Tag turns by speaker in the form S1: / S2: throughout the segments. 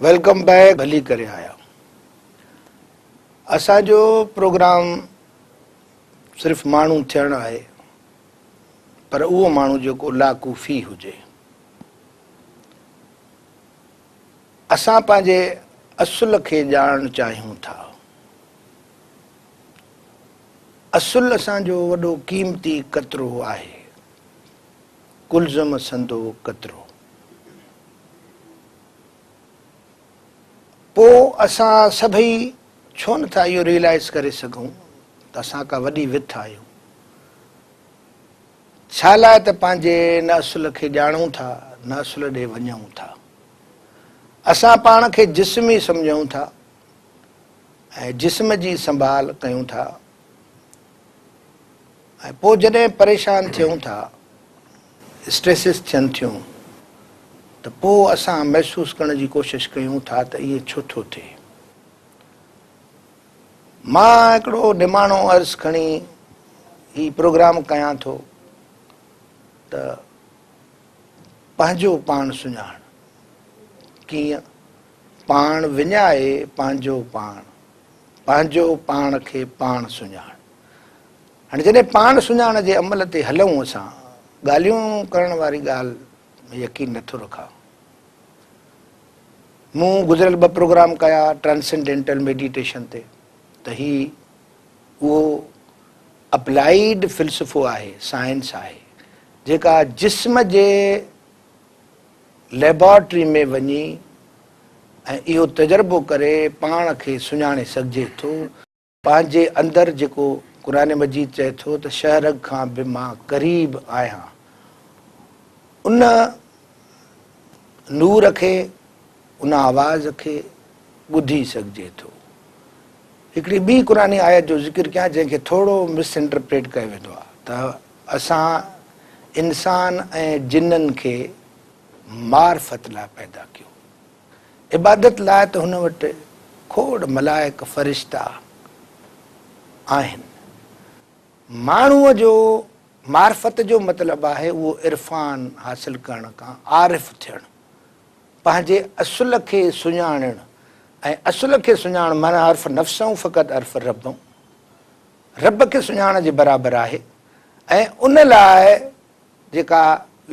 S1: Welcome back ڀلي ڪري آيا. اسان جو پروگرام صرف ماڻهو ٿيڻ آهي پر اهو ماڻهو جيڪو لاڪوفي هجي. اسان پنهنجي اصل کي ڄاڻڻ چاهيون ٿا. اصل اسان جو وڏو قيمتي قطرو آهي. قلزم سندو قطرو. پوء اسان سڀئي ڇو نه ٿا اهو ريئلائيز ڪري سگهون ته اسان ڪا وڏي وٿ آهيون؟ ڇا لاء ته پنهنجي نه اصل کي ڄاڻون ٿا نه اصل ڏي وڃون ٿا. اسان پاڻ کي جسم ئي سمجهون ٿا ۽ جسم جي سنڀال ڪيون ٿا ۽ پوء جڏهن پريشان ٿيون ٿا، اسٽريسز ٿين ٿيون ته پوء اسان محسوس ڪرڻ جي ڪوشش ڪيون ٿا ته ائين ڇو ٿو ٿئي. مان هڪڙو نماڻو عرض کڻي هي پروگرام ڪيان ٿو ته پنهنجو پاڻ سڃاڻ ڪيئن پاڻ وڃائي پنهنجو پاڻ پنهنجو پاڻ کي پاڻ سڃاڻ. هاڻي جڏهن پاڻ سڃاڻ جي عمل تي هلون اسان ڳالهيون ڪرڻ واري ڳالهه ۾ يقين نٿو رکان. مون گذريل ٻه پروگرام ڪيا ٽرانسينڊينٽل ميڊيٽيشن تي ته هي اهو اپلائيڊ فلسفو آهي، سائنس آهي جيڪا جسم جي ليبارٽري ۾ وڃي ۽ اهو تجربو ڪري پاڻ کي سڃاڻي سگهجي ٿو. پنهنجي اندر جيڪو قرآن مجيد چئي ٿو ته شهرگ کان به مان قريب آهيان ان نور کي ان آواز کي ٻڌي سگهجي ٿو. هڪڙي ٻي قرآني آيت جو ذڪر ڪيان جنهن کي ٿورو مس انٽرپريٽ ڪيو ويندو آهي ته اسان انسان ۽ جنن کي معرفت لاء پيدا ڪيو. عبادت لاء ته هن وٽ کوڙ ملائڪ، فرشتا، آهن. ماڻهوء جو معرفت جو مطلب آهي اهو عرفان حاصل ڪرڻ کان عارف ٿيڻ، پنهنجي اصل کي سڃاڻڻ ۽ اصل کي سڃاڻڻ معنيٰ عرف نفسئون فقط عرف ربئون، رب کي سڃاڻڻ جي برابر آهي ۽ ان لاء جيڪا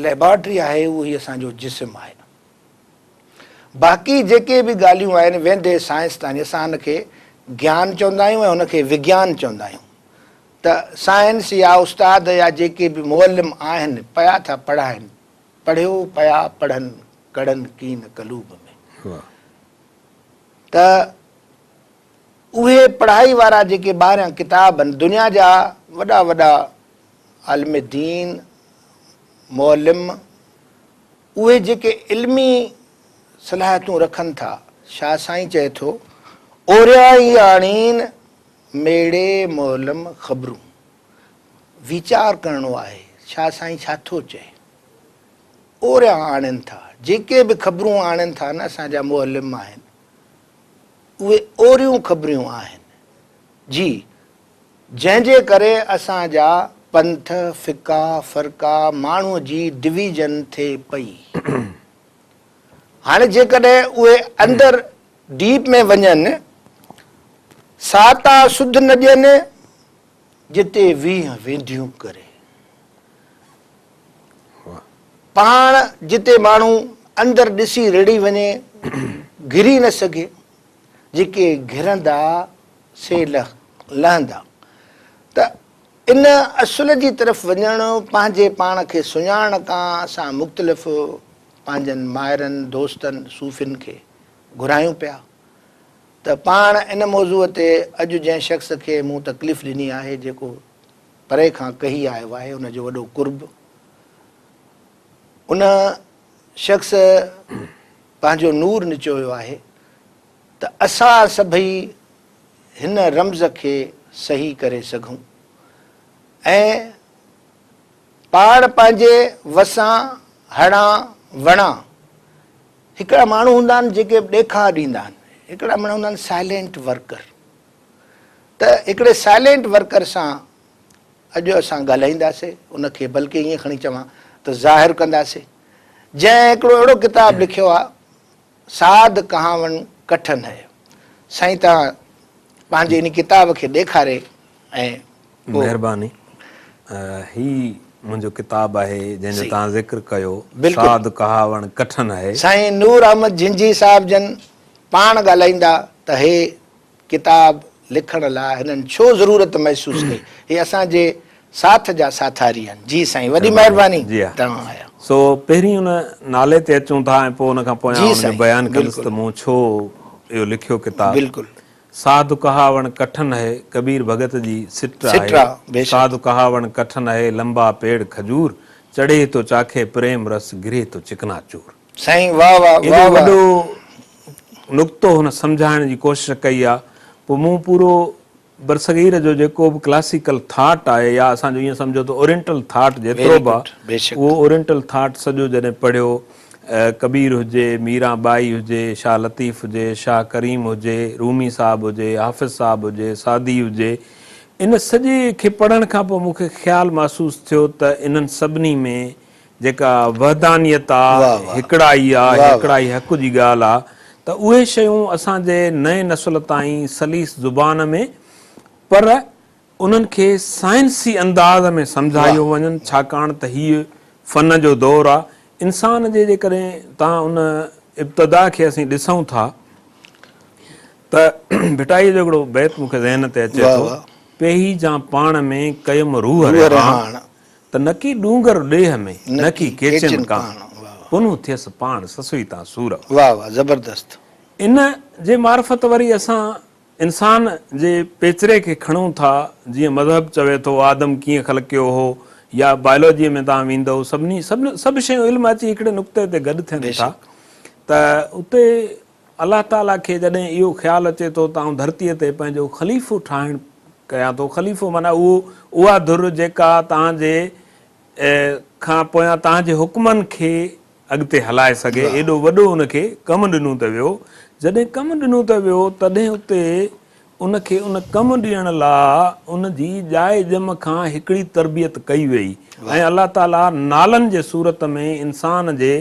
S1: ليبارٽري آهي اهو هي اسان جو جسم آهي. باقي جيڪي به ڳالهيون آهن ويندي سائنس تائين اسان ان کي گيان چوندا آهيون ۽ ان کي وگيان چوندا آهيون ته سائنس يا استاد يا جيڪي به معلم آهن پيا ٿا پڙهائن پڙهيو پيا پڙهن ڪڙن ڪين قلوب ۾ ته اهي پڙهائي وارا جيڪي ٻاهريان ڪتاب آهن دنيا جا وڏا وڏا عالم دين معلم اهي جيڪي علمي صلاحيتون رکن ٿا، شاهه سائين چئي ٿو، اوريان ئي آڻين، ميڙي معلم خبرون. ويچار ڪرڻو آهي، شاهه سائين ڇا ٿو چئي؟ اوريان آڻين ٿا، جيڪي به خبرون آڻين ٿا نه اسان جا معلم آهن، اهي اوريون خبريون آهن. جي جنهن جي ڪري اسان جا پنٿ، فقا، فرقا، ماڻهوء جي ڊويزن ٿئي پئي. هاڻي جيڪڏهن اهي اندر ڊيپ ۾ وڃن، سا تا سڌ نه ڏين، جتي 20 وينديون ڪري. پاڻ جتي ماڻهو اندر ڏسي رڙهي وڃي، گهري نه سگهي، جيڪي گهرندا سي لهندا ته ان اصل جي طرف وڃڻ پنهنجي پاڻ کي سڃاڻڻ کان اسان مختلف پنهنجن مائرن دوستن صوفين کي گهرايون پيا ته پاڻ ان موضوع تي اڄ جنهن شخص کي مون تڪليف ڏني آهي جيڪو پري کان ڪهي آيو آهي ان جو وڏو قرب ان شخص پنهنجو نور نچويو آهي ته اسان سڀئي هن رمز کي صحيح ڪري سگهون ۽ پاڻ پنهنجي وسان هڙان وڻان. هڪڙا ماڻهو هوندا آهن جيڪي ڏيکاء ڏيندا آهن، هڪڙا ماڻهو هوندا آهن سائلينٽ ورڪر. ته هڪڙي سائلينٽ ورڪر سان اڄ اسان ڳالهائينداسي، ان کي بلڪه ائين کڻي چوان ته ظاهر ڪنداسي، جنهن هڪڙو اهڙو ڪتاب لکيو آهي. ساڌ ڪهاوڻ ڪٺن هي. سائين توهان پنهنجي ان ڪتاب کي ڏيکاري ۽ پوء.
S2: مهرباني. هي منهنجو ڪتاب آهي جنهن جو توهان ذڪر ڪيو
S1: بلڪل.
S2: ساڌ ڪهاوڻ ڪٺن هي.
S1: سائين نور احمد جنجهي صاحب جن پاڻ ڳالهائيندا ته هي ڪتاب لکڻ لاء هنن ڇو ضرورت محسوس ڪئي. هي اسان جي ساٿ جا ساٿاري آهن. جي سائين وڏي مهرباني
S2: جي ها.
S1: توهان آيا.
S2: سو پهرين ان نالي تي اچون ٿا ۽ پوء ان کان پويان
S1: جي
S2: ان جو
S1: سائين
S2: بيان ڪندس
S1: بلڪل.
S2: ته مون ڇو اهو لکيو ڪتاب.
S1: بلڪل.
S2: ساڌ ڪهاوڻ ڪٺن هي ڪبير ڀڳت جي سٽ
S1: سٽ
S2: آهي.
S1: آ بيشڪ.
S2: ساڌ ڪهاوڻ ڪٺن هي لنبا پيڙ کجور، چڙهي ٿو چاکي پريم رس گري ٿو چڪنا چور.
S1: سائين واه واه
S2: ايڏو
S1: واه واه.
S2: وڏو نقطو هن سمجهائڻ جي ڪوشش ڪئي آ. پوء مون پورو برصغير جو جيڪو به ڪلاسيڪل ٿاٽ آهي يا اسان جو ائين سمجهو ته اورينٽل ٿاٽ جيترو
S1: ويري
S2: به آ
S1: گڊ بيشڪ.
S2: اهو اورينٽل ٿاٽ سڄو جڏهن پڙهيو ڪبير هجي، ميران ٻائي هجي، شاهه لطيف هجي، شاهه ڪريم هجي، رومي صاحب هجي، حافظ صاحب هجي، سعدي هجي ان سڄي کي پڙهڻ کان پوء مون کي خيال محسوس ٿيو ته انهن سڀني ۾ جيڪا وحدانيت آ، هڪڙائي آ، هيڪڙائي حق جي ڳالهه آ ته اهي شيون اسان جي نئين نسل تائين سليس زبان ۾ پر انهن کي سائنسي انداز ۾ سمجهايو وڃن ڇاڪاڻ ته هيء فن جو دور آ. انسان جي جيڪڏهن تان ان ابتدا کي اسين ڏسون ٿا ته ڀٽائيء جو هڪڙو بيت مون کي ذهن تي اچي ٿو، پيهي جان پاڻ ۾ ڪيم روح رهاڻ. ته نڪي ڏونگر ڏيهه ۾، نڪي ڪيچين ڪاڻ، پنهون ٿيس پاڻ، سسئي تان سور.
S1: واه واه زبردست.
S2: ان جي معرفت وري اسان انسان جي پيچري کي کڻون ٿا، جيئن مذهب چوي ٿو آدم ڪيئن خلقيو هو يا بائلوجيء ۾ توهان ويندؤ سڀني سڀ سڀ شيون علم اچي هڪڙي نقطي تي گڏ ٿين ٿا ته اتي الله تعاليٰ کي جڏهن اهو خيال اچي ٿو ته آئون ڌرتيء تي پنهنجو خليفو ٺاهڻ ڪيان ٿو، خليفو معنيٰ اهو اها ڌر جيڪا توهان جي کان پويان توهان جي حڪمن کي اڳتي هلائي سگهي، ايڏو وڏو ان کي ڪم ڏنو ته ويو، جڏهن ڪم ڏنو ته ويو تڏهن اتي ان کي ان ڪم ڏيڻ لا ان جي ڄائي ڄم کان هڪڙي تربيت ڪئي ويئي ۽ الله تعاليٰ نالن جي صورت ۾ انسان جي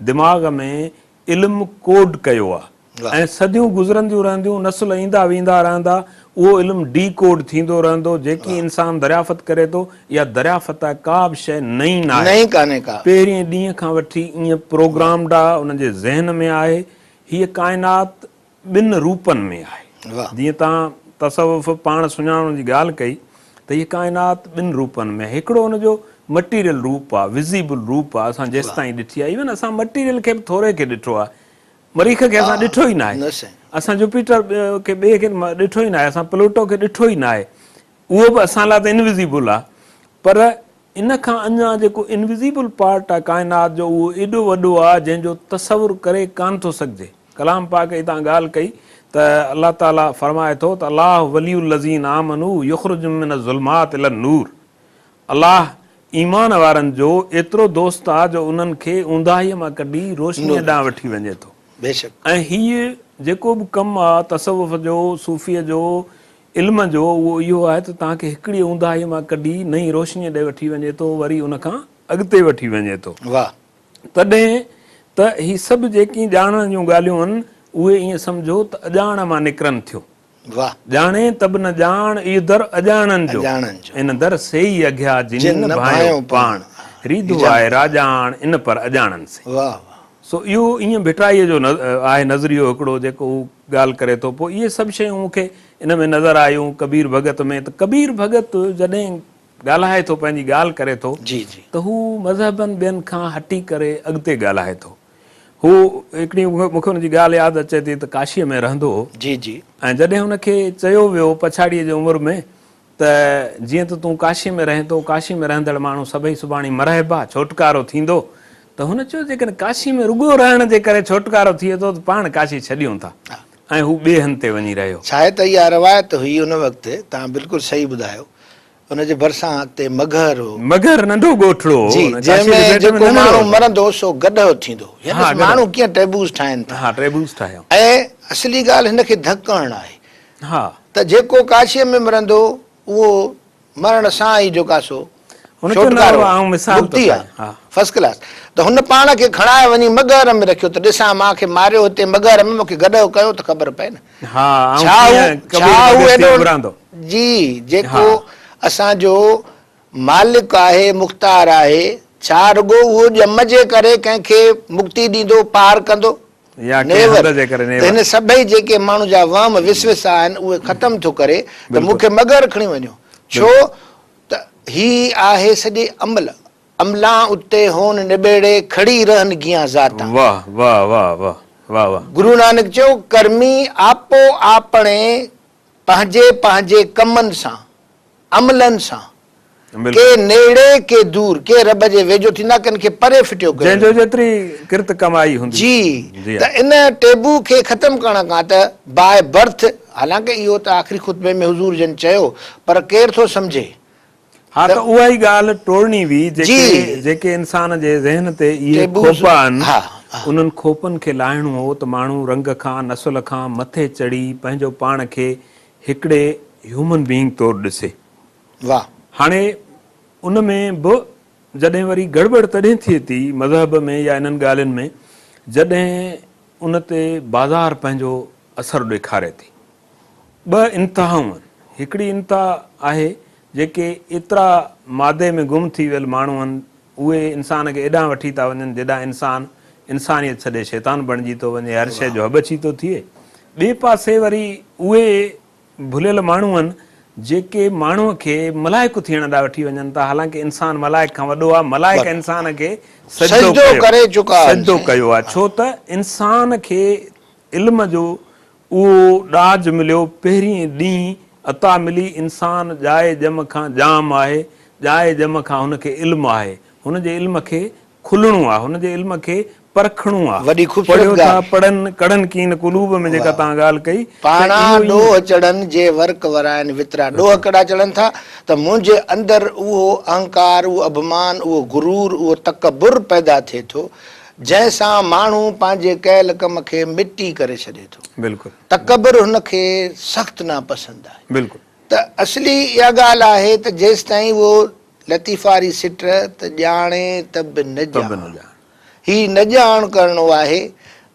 S2: دماغ ۾ علم ڪوڊ ڪيو آ ۽ صديون گذرنديون رهنديون، نسل ايندا ويندا رهندا، اهو علم ڊي ڪوڊ ٿيندو رهندو، جيڪي انسان دريافت ڪري ٿو، اها دريافت آ، ڪا به شيء نئين ناهي.
S1: نئين ڪانهي ڪا.
S2: پهرين ڏينهن کان وٺي ائين پروگرامڊ آ، ان جي ذهن ۾ آهي. هيء ڪائنات ٻن روپن ۾ آهي. جيئن توهان تصوف، پاڻ سڃاڻڻ جي ڳالهه ڪئي ته هيء ڪائنات ٻن روپن ۾ آهي. هڪڙو ان جو مٽيريل روپ آهي، Visible روپ آهي، اسان جيستائين ڏٺي آهي. ايون اسان مٽيريل کي به ٿوري کي ڏٺو آهي. مريخ کي اسان ڏٺو ئي ناهي. اسان جوپيٽر کي ٻئي کي ڏٺو ئي ناهي. اسان پلوٽو کي ڏٺو ئي ناهي. اهو به اسان لاء ته انوزيبل آهي. پر ان کان اڃا جيڪو انوزيبل پارٽ آهي ڪائنات جو اهو ايڏو وڏو آهي جنهن جو تصور ڪري ڪانه ٿو سگهجي. ڪلام پاڪ جي توهان ڳالهه ڪئي ته الله تعالي فرمائي ٿو ته الله ولي الذين آمنوا يخرجهم من الظلمات الي النور الله ايمان وارن جو ايترو دوست آهي جو انهن کي اونداهيء مان ڪڍي روشنيء ڏانهن وٺي وڃي ٿو.
S1: بيشڪ.
S2: ۽ هيء جيڪو به ڪم آهي تصوف جو، صوفيء جو، علم جو اهو اهو آهي ته توهان کي هڪڙيء اونداهيء مان ڪڍي نئين روشنيء ڏي وٺي وڃي ٿو، وري ان کان اڳتي وٺي وڃي ٿو.
S1: واهه.
S2: تڏهن ته هي سڀ جيڪي ڄاڻڻ جون ڳالهيون آهن، اهي ائين سمجهو ته اڄاڻ مان نڪرن ٿيون.
S1: واهه.
S2: ڄاڻي ته به نه ڄاڻ، اهو در اڄاڻن جو.
S1: اڄاڻن جو.
S2: ان در سيئي اگهيا، جن نه ڀانئيو پاڻ. ريڌو آهي راڄاڻ، ان پر اڄاڻن سين.
S1: واهه واهه.
S2: سو اهو ائين ڀٽائيء جو آهي نظريو هڪڙو جيڪو هو ڳالهه ڪري ٿو. پوء اهي سڀ شيون مون کي ان ۾ نظر آيون ڪبير ڀڳت ۾ ته ڪبير ڀڳت جڏهن ڳالهائي ٿو پنهنجي ڳالهه ڪري ٿو
S1: جي جي.
S2: ته هو مذهبن ٻين کان هٽي ڪري اڳتي ڳالهائي ٿو. هو هڪڙي مون کي ان جي ڳالهه ياد اچي ٿي ته ڪاشيء ۾ رهندو هو
S1: جي جي.
S2: ۽ جڏهن هن کي چيو ويو پڇاڙيء جي عمر ۾ ته جيئن ته تون ڪاشي ۾ رهين ٿو، ڪاشي ۾ رهندڙ ماڻهو سڀئي سڀاڻي مرحبا، ڇوٽڪارو ٿيندو. ته هن چيو جيڪڏهن ڪاشي ۾ رڳو رهڻ جي ڪري ڇوٽڪارو ٿئي ٿو ته پاڻ ڪاشي ڇڏيون ٿا. ۽ هو ٻئي هنڌ تي وڃي رهيو.
S1: ڇاهي ته اها روايت هئي ان وقت، توهان بلڪل صحيح ٻڌايو، ان جي ڀرسان اڳتي مگهر هو.
S2: مگهر ننڍو ڳوٺڙو هو.
S1: جي،
S2: جنهن
S1: جنهن ۾ جيڪو ماڻهو مرندو سو گڏهه ٿيندو. يعني ماڻهو ڪيئن ٽيبوز ٺاهين ٿا.
S2: ها، ٽيبوز ٺاهيو.
S1: ۽ اصلي ڳالهه هن کي ڌڪ هڻڻ آهي.
S2: ها.
S1: ته جيڪو ڪاشيء ۾ مرندو اهو مرڻ سان ئي جيڪا سو
S2: هن چيو نه
S1: ڇوٽڪارو
S2: آئون مثال ٿو
S1: مڪتي آ
S2: ٺاهيان.
S1: First class. ته هن پاڻ کي کڻائي وڃي مگهر ۾ رکيو ته ڏسان مان کي ماريو هتي مگهر ۾ مون کي گڏهه ڪيو ته خبر پئي نه.
S2: ها آئون
S1: ڇا هو
S2: ڪيئن
S1: ڇا
S2: ڪبير
S1: هو
S2: بگهڙ ٿي
S1: ايڏو
S2: اڀران ٿو.
S1: جي
S2: ها.
S1: جيڪو اسان جو مالڪ آهي مختار آهي ڇا رڳو اهو ڄم جي ڪري ڪنهن کي مڪتي ڏيندو پار ڪندو؟
S2: يا ڪنهن
S1: نيور
S2: هنڌ جي ڪري
S1: ته
S2: نيور.
S1: هن سڀئي جيڪي ماڻهن جا وهم وسوسا آهن اهي ختم ٿو ڪري ته مون
S2: بلڪل.
S1: کي مگهر کڻي وڃو ڇو
S2: بلڪل.
S1: ته هي آهي سڄي عمل عملان اتي هون نبيڙي کڙي رهن گيان ذاتان.
S2: واه واه واه واه واه واه.
S1: گرو نانڪ چيو ڪرمي آپو آپڻي پنهنجي پنهنجي ڪمن سان، عملن سان، ڪي
S2: بلڪل.
S1: نيڙي ڪي دور، ڪي رب جي ويجهو ٿيندا ڪن کي پري ڦٽيو ڪيو
S2: جنهن جو
S1: ويندو.
S2: جيتري ڪرت ڪمائي هوندي.
S1: جي
S2: جي
S1: ته
S2: ها.
S1: ان ٽيبو کي ختم ڪرڻ کان ته باء برٿ، حالانڪه اهو ته آخري خطبي ۾ حضور جن چيو پر ڪير ٿو سمجهي
S2: ها
S1: ته
S2: ته اها ئي ڳالهه ٽوڙڻي هئي
S1: جي
S2: جيڪي جيڪي انسان جي ذهن تي اهي
S1: ٽيبوز
S2: کوپا آهن
S1: ها ها.
S2: انهن کوپن کي لاهڻو هو ته ماڻهو رنگ کان نسل کان مٿي چڙهي پنهنجو پاڻ کي هڪڙي هيومن بينگ طور ڏسي.
S1: واه.
S2: هاڻي ان ۾ به جڏهن وري گڙٻڙ تڏهن ٿئي ٿي مذهب ۾ يا انهن ڳالهين ۾ جڏهن ان تي بازار پنهنجو اثر ڏيکاري ٿي. ٻه انتهائون آهن. هڪڙي انتها آهي جيڪي ايترا مادي ۾ گم ٿي ويل ماڻهو آهن اهي انسان کي ايڏانهن وٺي ٿا وڃن جيڏانهن انسان انسانيت ڇڏي شيطان بڻجي ٿو وڃي هر شيء جو هٻڇي ٿو ٿئي. ٻئي پاسي وري اهي ڀليل ماڻهو آهن جيڪي ماڻهوء کي ملائڪ ٿيڻ ڏانهن وٺي وڃن ٿا حالانڪه انسان ملائڪ کان وڏو آهي ملائڪ انسان کي سجدو
S1: سجدو
S2: ڪيو
S1: ڪري چڪا آهن
S2: سجدو
S1: سائين.
S2: ڪيو آهي ڇو ته انسان کي علم جو اهو ڏاج مليو، پهرين ڏينهن عطا ملي، انسان ڄائي ڄم کان ڄام آهي، ڄائي ڄم کان هن کي علم آهي، هن جي علم کي کلڻو آهي، هن جي علم کي پرکڻو آهي.
S1: وڏي خوبصورت
S2: پڙهيو ٿا
S1: ڳالهه.
S2: پڙهن، ڪڙهن ڪين قلوب ۾ جيڪا
S1: واهه.
S2: توهان ڳالهه ڪئي ته
S1: پاڻا
S2: اهو ئي.
S1: ڏوهه چڙهن جي ورق ورائن وترا ڏوهه ڪهڙا چڙهن ٿا ته منهنجي اندر اهو اهنڪار، اهو اڀمان، اهو غرور، اهو تڪبر پيدا ٿئي ٿو جنهن سان ماڻهو پنهنجي ڪيل ڪم کي مٽي ڪري ڇڏي ٿو.
S2: بلڪل.
S1: تڪبر هن کي سخت ناپسند آهي.
S2: بلڪل.
S1: ته اصلي اها ڳالهه آهي ته جيستائين اهو لطيف واري سٽ ته ڄاڻي ته به نه
S2: ته به نه
S1: ڄاڻ.
S2: ڄاڻ.
S1: هي نه ڄاڻ ڪرڻو آهي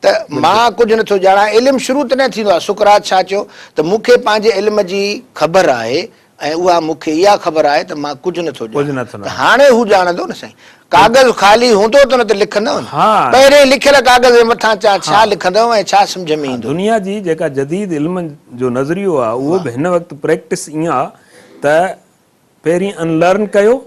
S1: ته
S2: بلڪل.
S1: مان ڪجهه نه ٿو ڄاڻان. علم شروع تڏهن ٿيندو آهي. سقراط ڇا چيو ته مون کي پنهنجي علم جي خبر آهي ۽ اها مون کي اها خبر آهي ته مان ڪجهه نه ٿو
S2: ڪجهه
S1: ڄاڻان
S2: نه ٿو
S1: ته هاڻي هو ڄاڻندو نه سائين. ڪاغذ خالي هوندو ته ان تي لکندؤ نه. پهرين لکيل ڪاغذ جي مٿان چا ڇا لکندؤ ۽ ڇا سمجهه ۾ ايندو.
S2: دنيا جي جيڪا جديد علم جو نظريو آهي اهو به هن وقت پريڪٽس ائين آهي ته پهرين ان لرن ڪيو،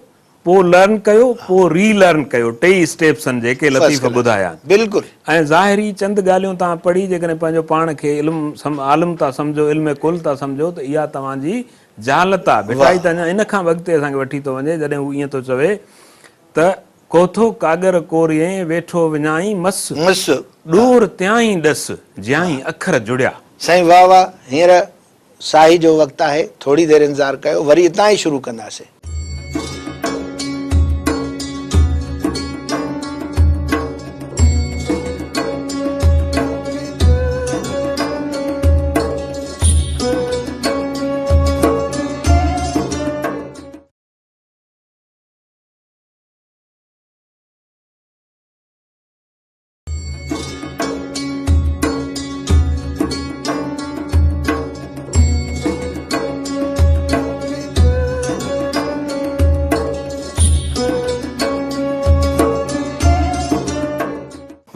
S2: پوء لرن ڪيو، پوء ري لرن ڪيو، ٽيئي اسٽيپس آهن جيڪي
S1: فرسٽ
S2: لطيف
S1: ڪلاس
S2: ٻڌايا آهن.
S1: بلڪل.
S2: ۽ ظاهري چند ڳالهيون توهان پڙهي جيڪڏهن پنهنجو پاڻ کي علم عالم ٿا سمجهو، علم ڪل ٿا سمجهو ته اها توهان جي جهالت آهي. ڀٽائي ته اڃا ان کان به اڳتي اسان کي وٺي ٿو وڃي جڏهن هو ائين ٿو چوي ته ڪوٿو ڪاڳر ڪوريئين، ويٺو وڃائين مس.
S1: مس.
S2: ڏور تيائين ڏس، جيائين اکر جڙيا.
S1: سائين واه واه هينئر ساهي جو وقت آهي ٿوري دير انتظار ڪيو وري اتان ئي شروع ڪنداسين.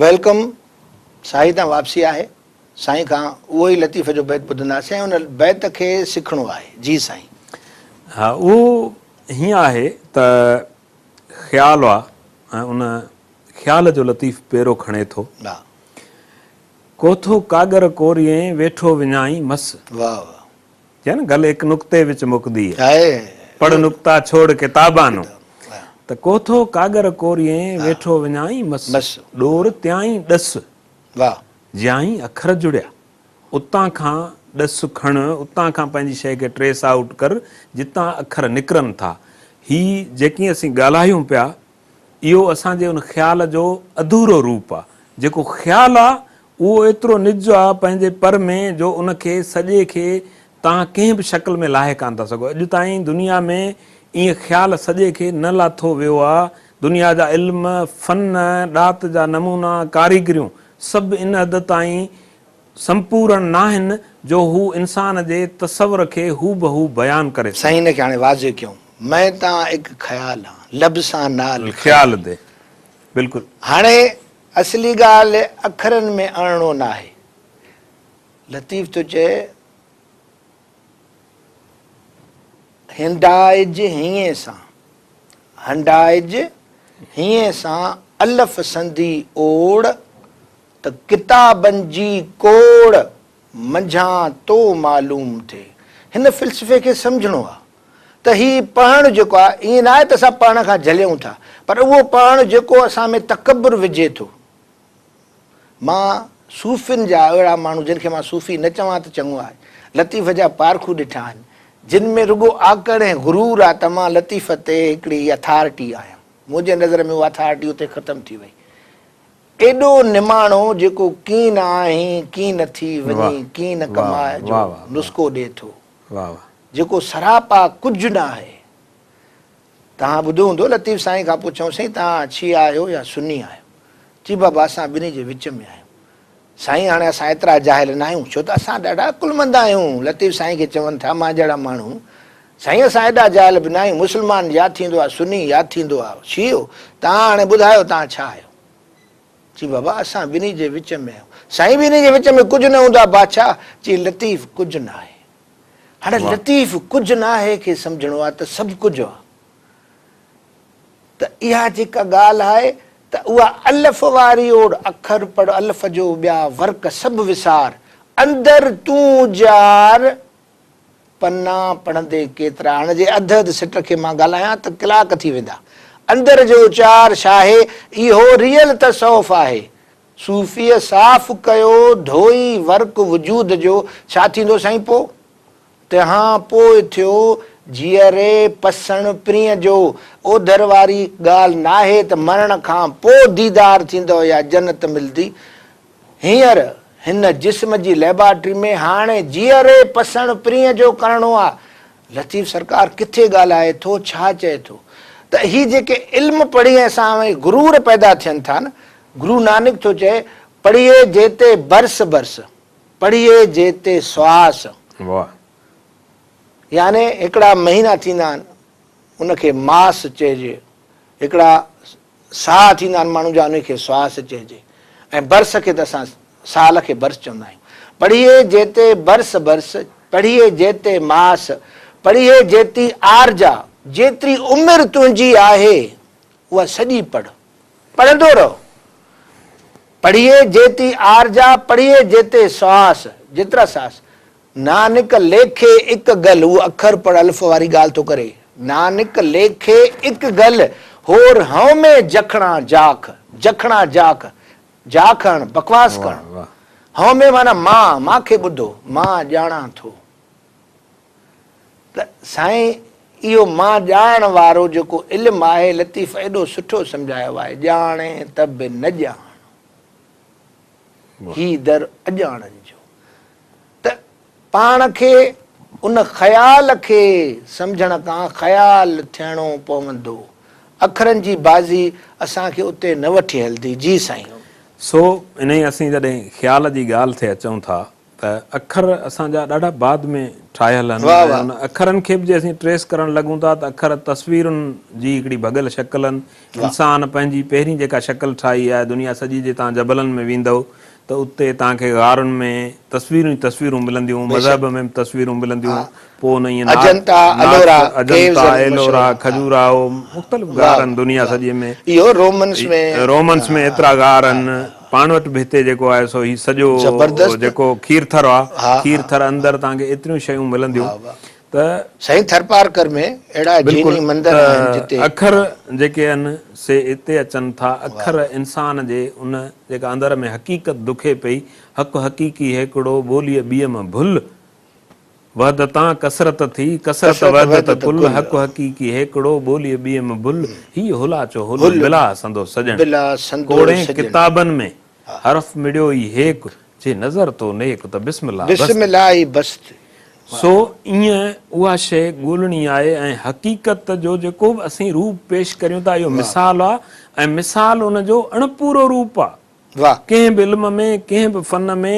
S1: Welcome ساهي تان واپسي آهي سائين کان اهو ئي لطيف جو بيت ٻڌنداسين ۽ ان بيت کي سکڻو آهي جي سائين.
S2: ها اهو هيئن آهي ته خيال آ ۽ ان خيال جو لطيف پيرو کڻي ٿو.
S1: واھ.
S2: ڪوٿو ڪاڳر ڪوريئين، ويٺو وڃائين مس.
S1: واھ واھ.
S2: چئي نه گل هڪ نقطي وچ مڪدي.
S1: آهي.
S2: پڙ نقطا ڇوڙ ڪتابانو. ته ڪوٿو ڪاڳر ڪوريئين، ويٺو وڃائين مس.
S1: مس.
S2: ڏور تيائين ڏس.
S1: واھ.
S2: جيائين اکر جڙيا. اتان کان ڏس کڻ، اتان کان پنهنجي شيء کي ٽريس آئوٽ ڪر، جتان اکر نڪرن ٿا. هي جيڪي اسين ڳالهايون پيا، اهو اسان جي ان خيال جو اڌورو روپ آ. جيڪو خيال آ، اهو ايترو نج آ پنهنجي پر ۾ جو ان کي سڄي کي توهان ڪنهن به شڪل ۾ لاهي ڪانه ٿا سگهو. اڄ تائين دنيا ۾ ائين خيال سڄي کي نه لاٿو ويو آ دنيا جا علم، فن، ڏات جا نمونا، ڪاريگريون سڀ ان حد تائين سمپورڻ ناهن جو هو انسان جي تصور کي هوبهو بيان ڪري سگهن.
S1: سائين ان کي هاڻي واضح ڪيون. مين تان اڪ خيال هان، لب سان نال
S2: خيال دي. بلڪل.
S1: هاڻي اصلي ڳالهه اکرن ۾ آڻڻو ناهي. لطيف ٿو چئي، هنڊائج هينئين سان، هنڊائج هينئين سان الف سندي اوڙ، ته ڪتابن جي ڪوڙ منجهان تو معلوم ٿئي. هن فلسفي کي سمجهڻو آ ته هي پڙهڻ جيڪو آ، ائين ناهي ته اسان پڙهڻ کان جهليون ٿا، پر اهو پڙهڻ جيڪو اسان ۾ تڪبر وجهي ٿو. مان صوفين جا اهڙا ماڻهو جن کي مان صوفي نه چوان ته چڱو آهي، لطيف جا پارکو ڏٺا آهن، جن ۾ رڳو آڪڙ ۽ غرور آ ته مان لطيف تي هڪڙي اٿارٽي آهيان. منهنجي نظر ۾ اها اٿارٽي اتي ختم ٿي وئي. ايڏو نماڻو جيڪو ڪين آهين ڪين ٿي وڃين ڪين ڪماء جو نسخو ڏئي ٿو. جيڪو سراپا ڪجهه نه آهي. توهان ٻڌو هوندو لطيف سائين کان پڇيائون سائين توهان شيعا آهيو يا سني آهيو؟ چي بابا اسان ٻنهي جي وچ ۾ آهيون. سائين هاڻي اسان ايترا جاهل ناهيون ڇو ته اسان ڏاڍا عقلمند آهيون لطيف سائين کي چون ٿا مان جهڙا ماڻهو سائين اسان ايڏا جاهل به ناهيون مسلمان يا ٿيندو آهي سني يا ٿيندو آهي شيعو توهان هاڻي ٻڌايو توهان ڇا آهيو؟ چي بابا اسان ٻنهي جي وچ ۾ آهيون. سائين ٻنهي جي وچ ۾ ڪجهه نه هوندو آهي بادشاهه چي لطيف ڪجهه ناهي. هاڻي لطيف ڪجهه ناهي کي سمجهڻو آهي ته سڀ ڪجهه آهي. ته اها جيڪا ڳالهه آهي ته اها الف واري اوڙ، اکر پڙ الف جو ٻيا ورق سڀ وسار، اندر تون اجار پنا پڙهندي ڪيترا، هاڻي جي اڌ اڌ سٽ کي مان ڳالهايان ته ڪلاڪ ٿي ويندا. اندر جو اچار ڇاهي، اهو ريئل تصوف آهي. صوفيء صاف ڪيو ڌوئي ورق وجود جو، ڇا ٿيندو سائين پوء؟ تنهان پوء ٿيو جيئري پسڻ پرينء جو، اوڌر واري ڳالهه ناهي ته مرڻ کان پوء ديدار ٿيندو يا جنت ملدي. هينئر هن جسم جي ليبارٽري ۾ هاڻي جيئري پسڻ پرينء جو ڪرڻو آ. لطيف سرڪار ڪٿي ڳالهائي ٿو، ڇا چئي ٿو؟ ته هي جيڪي علم پڙهي ۽ اسان ۾ غرور پيدا ٿين ٿا نه، گرو نانڪ ٿو چئي، پڙهي جيتي برس برس، پڙهي جيتي سواس.
S2: واھ.
S1: يعني هڪڙا مهينا ٿيندا آهن ان کي ماس چئجي، هڪڙا ساهه ٿيندا آهن ماڻهو جا ان کي سواس چئجي ۽ برس کي ته اسان سال کي برس چوندا آهيون. پڙهي جيتي برس برس، پڙهي جيتي ماس، پڙهي جيتي آرجا، جيتري عمر تنهنجي آهي اها سڄي پڙهه. پڙهندو رهو. پڙهي جيتي آرجا، پڙهي جيتي سواس، جيترا ساس. نانڪ ليکي اڪ گل، هو اکر پڙهه الف واري ڳالهه ٿو ڪري. نانڪ ليکي اڪ گل، هور هؤمي جکڻا جاک، جکڻا جاک، جاک هڻ، بڪواس ڪرڻ. هؤمي معنيٰ مان، مان کي ٻڌو، مان ڄاڻان ٿو. ته سائين اهو مان ڄاڻڻ وارو جيڪو علم آهي لطيف ايڏو سٺو سمجهايو آهي ڄاڻي ته به نه ڄاڻ هي در اڄاڻن جو ته پاڻ کي ان خيال کي سمجهڻ کان خيال ٿيڻو پوندو اکرن جي بازي اسان کي اتي نه وٺي هلدي جي سائين.
S2: سو انهي اسين جڏهن خيال جي ڳالهه تي اچون ٿا ته اکر اسان جا ڏاڍا بعد ۾ ٺاهيل آهن ۽ ان اکرن کي به جي اسين ٽريس ڪرڻ لڳون ٿا ته اکر تصويرن جي هڪڙي ڀڳل شڪل آهن. انسان پنهنجي پهرين جيڪا شڪل ٺاهي آهي دنيا سڄي جي توهان جبلن ۾ ويندؤ ته اتي توهان کي غارن ۾ تصويرون ئي تصويرون ملنديون، مذهب ۾ به تصويرون ملنديون، پوء ان ائين
S1: اجنتا، الورا،
S2: اجنتا، ايلورا، کجوراهو مختلف غار آهن دنيا سڄي ۾.
S1: اهو رومنس ۾.
S2: رومنس ۾ ايترا غار آهن. پاڻ وٽ به هتي جيڪو آهي سو هي سڄو جيڪو کير ٿر آ، کير ٿر اندر توهان کي ايتريون شيون ملنديون ته.
S1: سائين ٿرپارڪر ۾ اهڙا جيني مندر آهن جتي.
S2: اکر جيڪي آهن سي اتي اچن ٿا. اکر انسان جي ان جيڪا اندر ۾ حقيقت دکي پئي، حق حقيقي هيڪڙو، ٻوليء ٻيء م ڀل. وحدتان ڪثرت ٿي، ڪثرت وحدت ڪل، حق حقيقي هيڪڙو، ٻوليء ٻيء م ڀل، هيء هلاچو هل، بلا سندو سڄڻ. ڪوڙين ڪتابن ۾، حرف مڙيو ئي هيڪ، جي نظر تو نيڪ، ته بسم الله بس.
S1: بسم الله ئي بس.
S2: سو ائين اها شيء ڳولڻي آهي ۽ حقيقت جو جيڪو به اسين روپ پيش ڪريون ٿا اهو مثال آهي ۽ مثال ان جو اڻپورو روپ آهي. ڪنهن به علم ۾ ڪنهن به فن ۾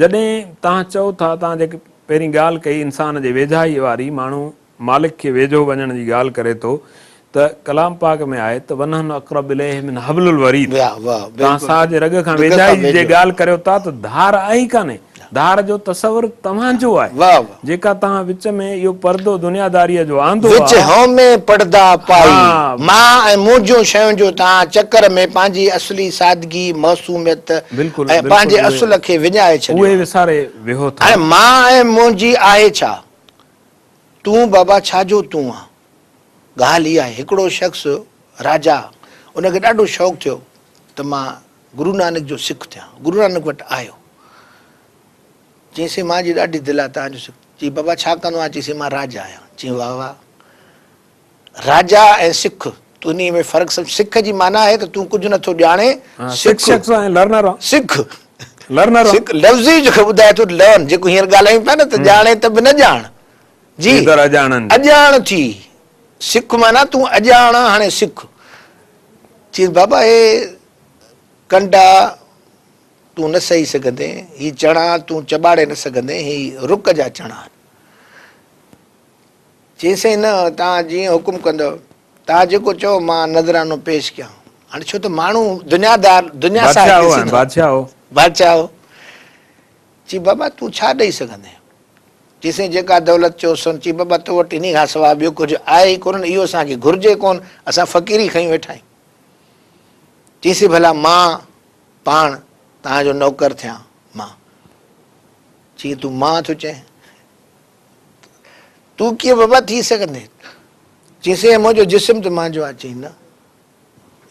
S2: جڏهن توهان چئو ٿا توهان جيڪي پهرين ڳالهه ڪئي انسان جي ويجهائي واري ماڻهو مالڪ کي ويجهو وڃڻ جي ڳالهه ڪري ٿو ته ڪلام پاڪ ۾ آهي ته ونحن اقرب اليه من حبل الوريد توهان ساهه جي رڳ کان ويجهائي جي ڳالهه ڪريو ٿا ته ڌار آهي ئي ڪانهي ڌار جو تصور توهان جو آهي جيڪا توهان وچ ۾ اهو پردو دنياداريء جو آندو
S1: وچ
S2: آ.
S1: هؤمي پڙدا پائي مان ۽ منهنجون شيون جو توهان چڪر ۾ پنهنجي اصلي سادگي، معصوميت ۽ پنهنجي اصل کي وڃائي ڇڏيو
S2: اهي وساري ويهو ٿا.
S1: هاڻي مان ۽ منهنجي آهي ڇا؟ تون بابا ڇا جو تون آن؟ ڳالهه اها آهي، هڪڙو شخص راجا ان کي ڏاڍو شوق ٿيو ته مان گرو نانڪ جو سک ٿيان. گرو نانڪ وٽ آيو. چيائين سائين مان جي ڏاڍي دل آ تهان جو سک. چيائين بابا ڇا ڪندو آهين؟ چيائين سائين مان راجا آهيان. چيائين واه واه. راجا ۽ سک تون انهي ۾ فرق سمجهه. سک جي معنيٰ آهي ته تون ڪجهه نٿو ڄاڻين.
S2: سک شخص آهين لرنر آن.
S1: سک.
S2: لرنر آن.
S1: سک لفظ ئي جيڪو ٻڌائي ٿو لرن جيڪو هينئر ڳالهايون پيا نه ته ڄاڻي ته به نه ڄاڻ. جي.
S2: ايندڙ اڄاڻن.
S1: اڄاڻ ٿي. سک معنيٰ تون اڄاڻ آن هاڻي سک. چيس بابا هي ڪنڊا تون نه سهي سگهندين، هي چڻا تون چٻاڙي نه سگهندين، هي رڪ جا چڻا آهن. چيس سائين نه توهان جيئن حڪم ڪندؤ، توهان جيڪو چئو مان نذرانو پيش ڪيان. هاڻي ڇو ته ماڻهو دنيادار دنيا سان
S2: بادشاهه هو ۽ بادشاهه هو.
S1: بادشاهه هو. چي بابا تون ڇا ڏئي سگهندين؟ چي سائين جيڪا دولت چئو سون. چي بابا تو وٽ انهي کان سواء ٻيو ڪجهه آهي ئي ڪونه، اهو اسان کي گهرجي ڪونه، اسان فقيري کنيون ويٺا آهيون. چي سائين ڀلا مان پاڻ توهان جو نوڪر ٿيان؟ مان. چي تون مان ٿو چئين؟ تون ڪيئن بابا ٿي سگهندين؟ چي سائين منهنجو جسم ته مانجو آهي. چي نه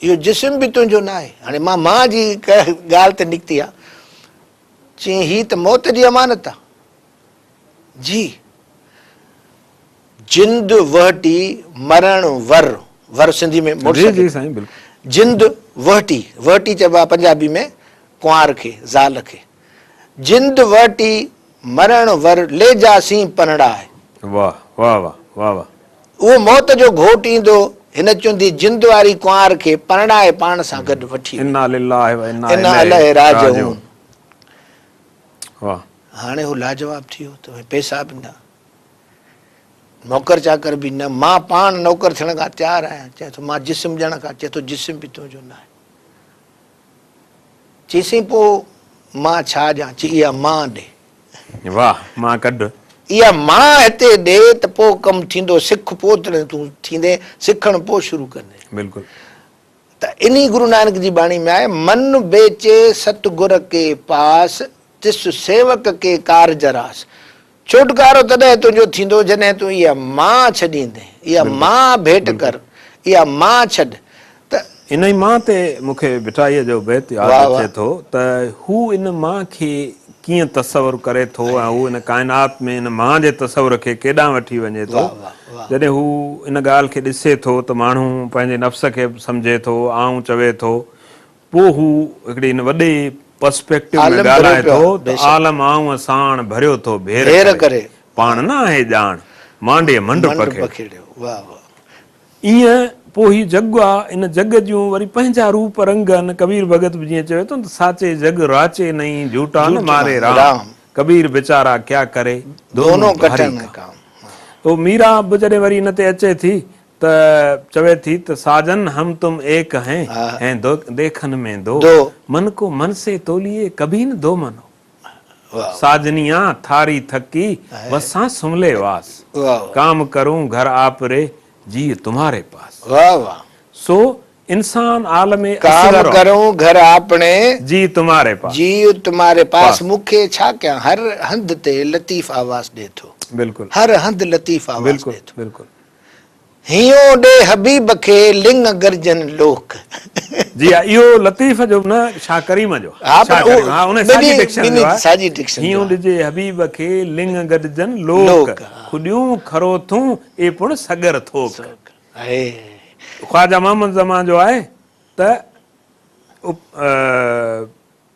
S1: اهو جسم به تنهنجو نه آهي. هاڻي مان مان جي ڳالهه ته نڪتي آهي. چي هي ته موت جي امانت آهي. جي جند وهٽي مرڻ ور، ور سنڌي ۾ مڙس
S2: جي جي سائين بلڪل.
S1: جند وهٽي، وهٽي چئبو آهي پنجابي ۾ ڪنوار کي، زال کي. جند وهٽي مرڻ ور لي جا سين پرڻاء.
S2: واه واه واه واه واه.
S1: اهو موت جو گهوٽ ايندو، هن چوندي جند واري ڪنوار کي پرڻائي پاڻ سان گڏ وٺي وڃ.
S2: انا لله و انا اليه راجعون. واه.
S1: هاڻي هو لاجواب ٿي ويو ته پئسا به نه، نوڪر چاڪر به نه، مان پاڻ نوڪر ٿيڻ کان تيار آهيان. چئي ٿو مان جسم ڏيڻ کان، چئي ٿو جسم به تنهنجو نه آهي. چيسين پوء مان ڇا ڏيان؟ چي اها مان ڏي.
S2: واه مان ڪڍ.
S1: اها مان هتي ڏي ته پوء ڪم ٿيندو، سک پوء تڏهن تون ٿيندين، سکڻ پوء شروع ڪندين.
S2: بلڪل.
S1: ته انهي گرو نانڪ جي ٻاڻي ۾ آهي، من بيچي ستگر ڪي پاس، تس سيوڪ ڪي ڪارج راس. ڇوٽڪارو تڏهن تنهنجو ٿيندو جڏهن تون اها مان ڇڏيندين، اها مان ڀيٽ ڪر، اها مان ڇڏ ته.
S2: انهي مان تي مون کي ڀٽائيء جو بيت ياد اچي ٿو ته هو ان مان کي ڪيئن تصور ڪري ٿو ۽ هو ان ڪائنات ۾ ان مان جي تصور کي ڪيڏانهن وٺي وڃي ٿو. جڏهن هو ان ڳالهه کي ڏسي ٿو ته ماڻهو پنهنجي نفس کي به سمجهي ٿو، آئون چوي ٿو، پوء هو هڪڙي ان وڏي پرسپيڪٽو ۾ ڳالهائي ٿو ته عالم آئون ساڻ ڀريو ٿو ڀير ڪري، پاڻ نه آهي ڄاڻ، مانڊيء منڊ پکيڙيو. ايئن پوء هي جڳ آ، ان جڳ جون وري پنهنجا روپ رنگ آهن. ڪبير ڀڳت به جيئن چوي ٿو نه ته ساچي جڳ راچي نئين، جهوٽا نه ماري رام، ڪبير بيچارا ڪيا ڪري، دونون ڀاري ڪام. تو ميران به جڏهن وري ان تي اچي ٿي ته چوي ٿي ته ساجن هم تم ايڪ هين، هين ديکن ۾ دو، من ڪو من سي توليئي ڪڀي نه دو من هو. ساجنيان ٿاري ٿڪي وسان سملي واس، ڪام ڪرون گهر آپري جيء تمهاري پاس. سو انسان عالم
S1: اصغر آ. ڪام ڪرون گهر آپڻي.
S2: جيء تمهاري پاس.
S1: جيء تمهاري پاس. مون کي ڇا ڪيان هر هنڌ تي لطيف آواز ڏي ٿو.
S2: بلڪل.
S1: هر هنڌ لطيف آواز ڏي ٿو.
S2: بلڪل بلڪل.
S1: هينئون ڏي حبيب کي لڱ گرجن لوڪ.
S2: جي ها اهو لطيف جو نه شاهه ڪريم جو
S1: ها پر
S2: اهو ها ان ساڳي ڊڪشن جو آهي
S1: ساڳي ڊڪشن
S2: هينئون ڏجي حبيب کي لڱ گڏجن لوڪ کڏيون کروٿون اي پڻ سڳر ٿوڪ. خواجه محمد زمان جو آهي ته.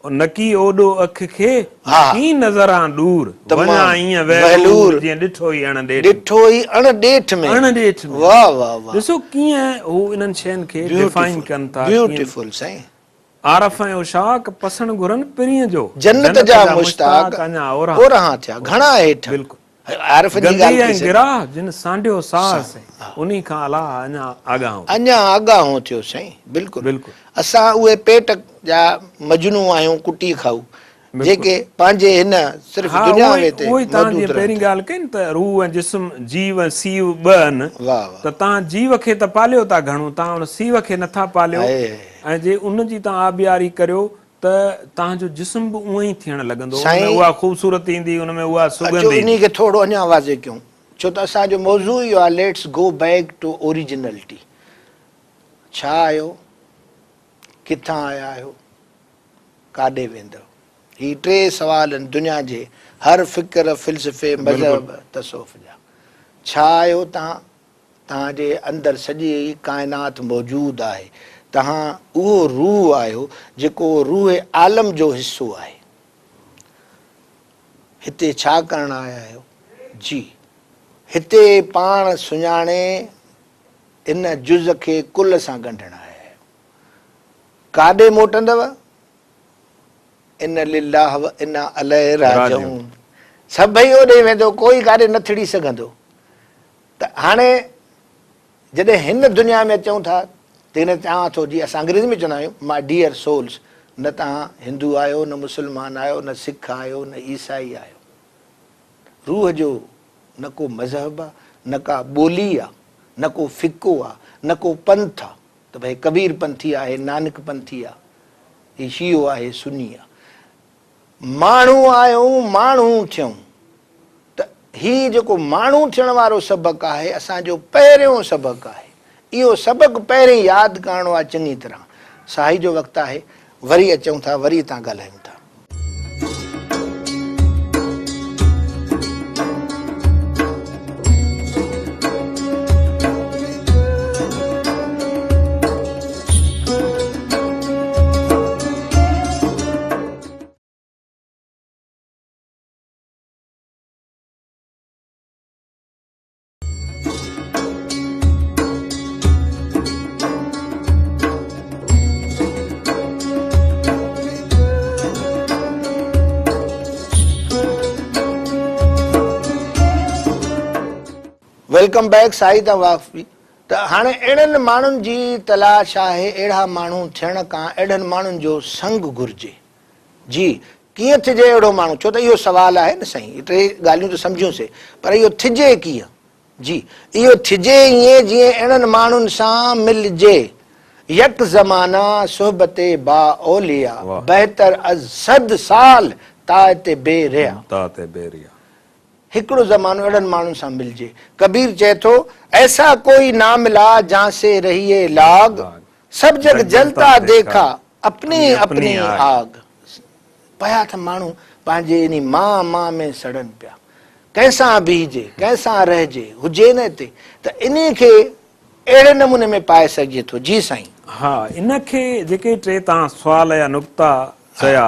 S2: نڪي اوڏو اک کي، نڪي نظران ڏور، وڃان ائين وهلور، جيئن ڏٺو ئي اڻ ڏيٺ ۾.
S1: ڏٺو ئي اڻ ڏيٺ ۾.
S2: اڻ ڏيٺ ۾.
S1: واه واه واه.
S2: ڏسو ڪيئن هو انهن شين کي ڊفائن ڪن ٿا.
S1: بيوٽيفل سائين.
S2: عارف ۽ عشاق پسڻ گهرن پرينء جو.
S1: جنت جا مشتاق
S2: اڃا
S1: اورانهان ٿيا گهڻا هيٺ.
S2: بلڪل.
S1: عارفن جي ڳالهه
S2: گندي ۽ گراهه جن سانڍيو ساهه سين، انهي کان الله اڃا آڳاهون
S1: ٿيو. اڃا آڳاهون ٿيو سائين بلڪل بلڪل اسان اهي پيٽ جا مجنون آهيون ڪٽي کائو جيڪي پنهنجي هن صرف دنياوي تي
S2: اهو ئي توهان جيئن پهرين ڳالهه ڪئي نه ته روح ۽ جسم جيو ۽ سيو ٻه آهن ته توهان جيو کي ته پاليو ٿا گهڻو توهان ان سيو کي نٿا پاليو ۽ جي ان جي توهان آبياري ڪريو ته توهان جو جسم به اونئن ئي ٿيڻ لڳندو، ان ۾ اها خوبصورتي ايندي، ان ۾ اها سڳنڌ
S1: ايندي. اچو انهي کي ٿورو اڃا واضح ڪيون، ڇو ته اسان جو موضوع اهو آهي Let's go back to originality. ڇا آهيو؟ ڪٿان آيا آهيو؟ ڪاڏي ويندؤ؟ هي ٽي سوال آهن دنيا جي هر فڪر، فلسفي، مذهب، تصوف جا. ڇا آهيو توهان؟ توهان جي اندر سڄي ڪائنات موجود آهي. توهان اهو روح آهيو جيڪو روح عالم جو حصو آهي. هتي ڇا ڪرڻ آيا آهيو؟ جي هتي پاڻ سڃاڻي ان جز کي ڪل سان ڳنڍڻ آيا آهيو. ڪاڏي موٽندؤ؟ انا لله و انا اليه راجعون. سڀئي اوڏي ويندو ڪوئي ڪاڏي نه ٿڙي سگهندو. ته هاڻي جڏهن هن دنيا ۾ اچون ٿا ته هن چوان ٿو جي اسان انگريزي ۾ چوندا آهيون my dear souls نه توهان هندو آهيو نه مسلمان آهيو نه سک آهيو نه عيسائي آهيو روح جو نه ڪو مذهب آ نه ڪا ٻولي آ نه ڪو فقو آ نه ڪو پنٿ آ ته ڀئي ڪبير پنٿي آهي نانڪ پنٿي آ هي شيعو آهي سني آ ماڻهو آهيون ماڻهو ٿيون ته هي جيڪو ماڻهو ٿيڻ وارو سبق آهي اسان جو پهريون سبق آهي. اهو سبق پهرين ياد ڪرڻو آهي چڱي طرح. سهائي جو وقت آهي وري اچون ٿا وري هتان ڳالهايون ٿا. Welcome back سائين تان واقفي ته هاڻي اهڙن ماڻهن جي تلاش آهي اهڙا ماڻهو ٿيڻ کان اهڙن ماڻهن جو سنگ گهرجي جي، ڪيئن ٿجي اهڙو ماڻهو؟ ڇو ته اهو سوال آهي نه سائين، هي ٽي ڳالهيون ته سمجهيون سي، پر اهو ٿجي ڪيئن؟ جي، اهو ٿجي ائين جيئن اهڙن ماڻهن سان ملجي. يڪ زمانه صحبت با اولياء بهتر از صد سال طاعت بي ريا.
S2: طاعت بي ريا.
S1: هڪڙو زمانو اهڙن ماڻهن سان ملجي. ڪبير چئي ٿو، ايسا ڪوئي نا ملا جان سي رهيي لاغ، سڀ جڳ جلتا ديکا اپني اپني آگ. پيا ته ماڻهو پنهنجي انهي مان مان ۾ سڙن پيا. ڪنهن سان بيهجي، ڪنهن سان رهجي، هجي نه هتي ته انهي کي اهڙي نموني ۾ پائي سگهجي ٿو. جي سائين.
S2: ها ان کي جيڪي ٽي توهان سوال يا نقطا چيا،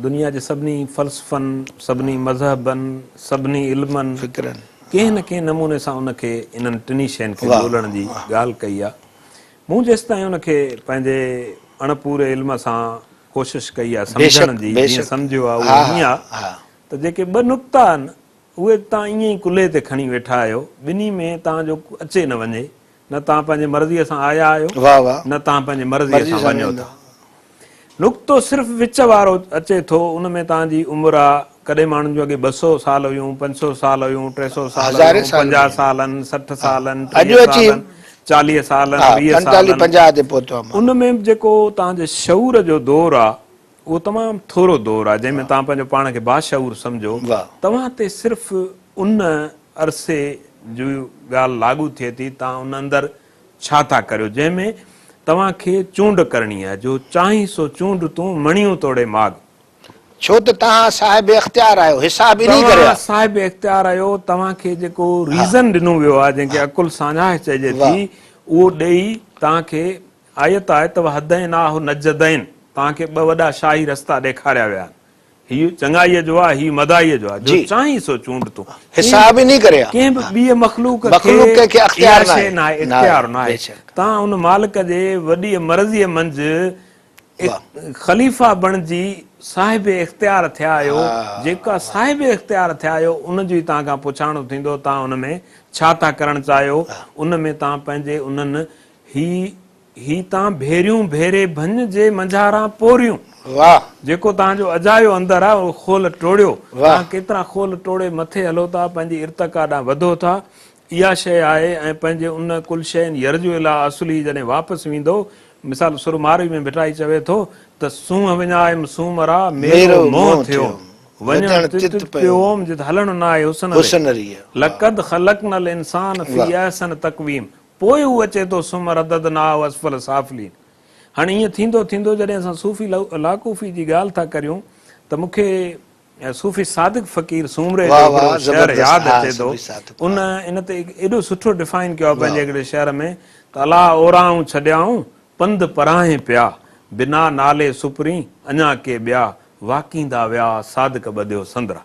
S2: دنيا جي سڀني فلسفن، سڀني مذهبن، سڀني علمن،
S1: فڪرن،
S2: ڪنهن نه ڪنهن نموني سان ان کي انهن ٽنهي شين کي ڳولڻ جي ڳالهه ڪئي آ. مون جيستائين ان کي پنهنجي اڻ پوري علم سان ڪوشش ڪئي آ سمجهڻ جي، جيئن سمجهيو آ اهو هيئن آ ته جيڪي ٻه نقطا آهن اهي توهان ائين ئي ڪلهي تي کڻي ويٺا آهيو، ٻنهي ۾ توهان جو اچي نه وڃي، نه توهان پنهنجي مرضيء سان آيا آهيو نه توهان پنهنجي مرضيء سان وڃو ٿا. نقطو صرف وچ وارو اچي ٿو، ان ۾ توهان جي عمر آ، ڪڏهن ماڻهن جون اڳي 200 سال هيون، 500 سال هيون، 300 سال هيون، 50 سال آهن، 60 سال آهن، 30 سال آهن، 40 سال آهن، 20 سال آهن. ان ۾ به جيڪو توهان جي شعور جو دور آ، اهو تمام ٿورو دور آ، جنهن ۾ توهان پنهنجو پاڻ کي باشعور سمجهو، توهان تي صرف ان عرصي جي ڳالهه لاڳو ٿئي ٿي، توهان ان اندر ڇا ٿا ڪريو، جنهن ۾ توهان کي چونڊ ڪرڻي آهي، جو چاهين سو چونڊ تون، مڻيون توڙي ماڳ.
S1: ڇو ته توهان صاحب اختيار آهيو، حساب انهي ڪري آهي.
S2: توهان صاحب اختيار آهيو، توهان کي جيڪو ريزن ڏنو ويو آهي، جنهن کي عقل ساڃاهه چئجي ٿي، اهو ڏيئي توهان کي آيت آهي ته وهديناه النجدين توهان کي ٻه وڏا شاهي رستا ڏيکاريا ويا آهن. هي چڱائيء جو آهي، هي مدائيء جو آهي. جو چاهين سو چونڊ تون.
S1: حساب ئي نه ڪري ها.
S2: ڪنهن به ٻيء مخلوق کي اها شيء ناهي، اختيار ناهي. توهان ان مالڪ جي وڏيء مرضيء منجهه خليفا بڻجي صاحب اختيار ٿيا آهيو. جيڪا صاحب اختيار ٿيا آهيو، ان جو ئي توهان کان پڇاڻو ٿيندو. توهان ان ۾ ڇا ٿا ڪرڻ چاهيو؟ ان ۾ توهان پنهنجي انهن هي هي تان ڀيريون ڀيري ڀڃ جي منجهاران پوريون.
S1: واھ.
S2: جيڪو توهان جو اجايو اندر آ اهو خول ٽوڙيو. توهان ڪيترا خول ٽوڙي مٿي هلو ٿا پنهنجي ارتقا ڏانهن وڌو ٿا اها شيء آهي ۽ پنهنجي ان ڪل شيء يرجع الي اصله جڏهن واپس ويندو مثال سر ماروي ۾ ڀٽائي چوي ٿو ته سونهن وڃايم سومرا ميرو منهن ٿيوم وڃڻ تت پيوم جت هلڻ ناهي حسن ري لقد خلقنا الانسان في احسن تقويم پوء هو اچي ٿو ثم رددناه اسفل سافلين. هاڻي ائين ٿيندو ٿيندو جڏهن اسان صوفي لاڪوفي جي ڳالهه ٿا ڪريون ته مون کي صوفي صادق فقير سومري جو هڪڙو شعر ياد اچي ٿو. ان ان تي ايڏو سٺو ڊفائن ڪيو آهي پنهنجي هڪڙي شعر ۾ ته الا اورانهون ڇڏيائون پنڌ پرانهين پيا، بنا نالي سپرين اڃا ڪي ٻيا، واڪيندا ويا صادق ٻڌيو سندرا.